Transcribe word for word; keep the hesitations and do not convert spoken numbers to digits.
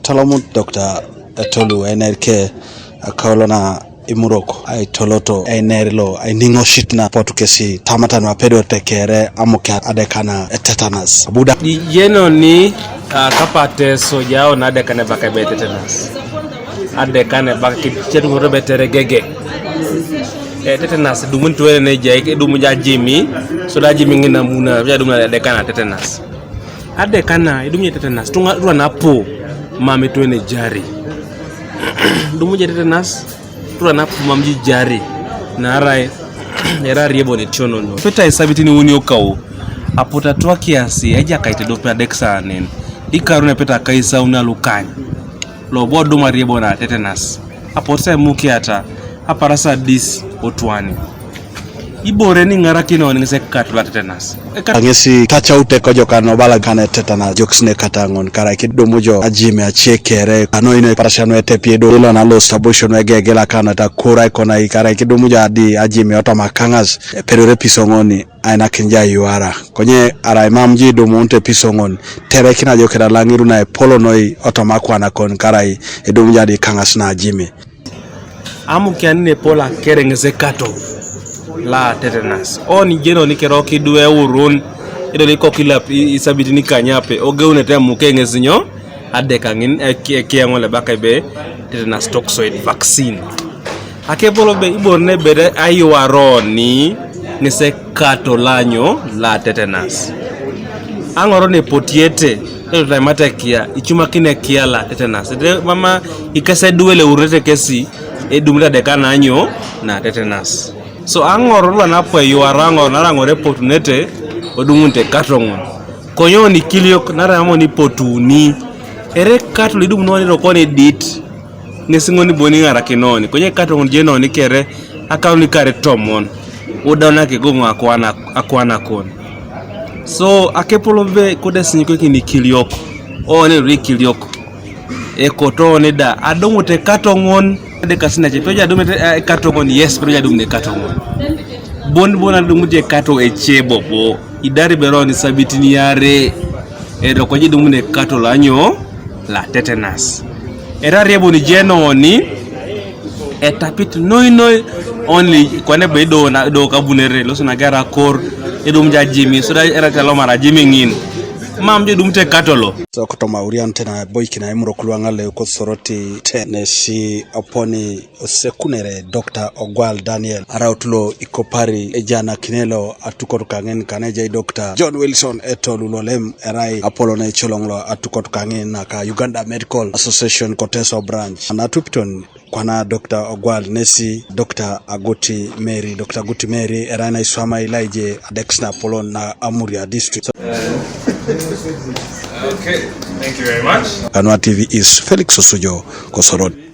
Talomut Doctor Etolu, enerike akaulona imurok aitoloto, enerilo ainiŋosit na potu kesi tamatan mapedorete kere amuke adekana tetanus. Abuda. Yenoni, ah, kapate sojao na adekane baka be tetanus. Adekane baka kicet ŋuro betere gege. Eh, tetanus dumun tuwene ne jai, dumun ja jimi, so da jimi ŋina muna, ja dumun adekana tetanus. Adekana, idumunye tetanus, tuŋa, tuŋa na apu, mam ituene jari. Idumunye tetanus, tuŋa na apu, mam ji jari. Naarai, era riebon etionono. Peta isabitin iuni okau, apotu atua kiasi, ejakait ediope adek saanen. Ikarun epeta akaisauni alukany. Lobo odum ariebon a tetanus. Apotu sa emukiata, aparasa dis otuani. Ibore ni ŋarakinon ŋes ekat lo tetanus. Ekat- Ŋesi tacaute kojokan obala kane tetanus jokis ne kata ŋon, karai kidumu jo ajimi acie kere, ano ino iparasian etepie do, ilo na los tabosio no egegela kana ta kura ikona i, karai kidumu jo adi ajimi otoma kaŋas, epedore pisoŋoni, ainakin ja yuara. Konye arai mam ji idumunte pisoŋon, terekin ajo keda laŋiru na epolo noi otoma kwana kon, karai idumu jo adi kaŋas na ajimi. Amukian nepol akereŋes ekato la tetenas. Oni jeno nikero kidwe urun, edo nikok ilap i-, isabitin ikanyape, ogeunete amuke ŋes nyo, adeka ŋin, eki-, ekiyaŋol ebaka ebe tetenas toxoid vaccine. Akepolo be ibore nebere ayuaroni ŋes ekato lanyo la tetenas. Aŋoro nepotiete, elotaimata ekia, icumakini ekia la tetenas. Ete mama ikese duel eurete kesi, edumit adeka nanyo na tetenas. So aŋor lua napo eyuara aŋor nara aŋor epotunete, odumunite katoŋon. Konyo nikiliok nara amo nipotuni. Ere kato lidum noni rokoni dit. Ŋesi ŋoni boni ŋarakinoni. Konye katoŋon jenoni kere, akauni kare tomon. Udauna kegoŋo akwana, akwana kon. So, akepolo be kude sinyikwe kini kiliok. O ne ri kiliok. Ekoto ne da. Adongo te katoŋon. De kasina che. Peja adome te, eh, katoŋon. Yes, peja adome te katoŋon. Bon bon adome te kato eche bobo. Idari beroni sabitin yare. Edo koji dum ne kato lanyo la tetenas. Era rieboni jenoni. Etapit noi noi only kwane be do na do kabunere lo sona gara kor edum ja jimi so da era telo mara jimi ŋin. Mam jo dum te katolo. So kotoma urian tena boy kina imro kulwanga le ko soroti tenesi oponi osekunere Doctor Ogwal Daniel. Araut lo ikopari ejana kinelo atukot kaŋin kane jai Doctor John Wilson Etolu lolem erai apolo na icholong lo atukot kaŋin na ka Uganda Medical Association Koteso Branch. Anatupiton kwana Doctor Ogwal nesi Doctor Aguti Mary. Doctor Aguti Mary erai na iswama ilaije adekis na apolon na Amuria District. Okay, thank you very much. Kanwa T V is Felix Osujo, Kosorot.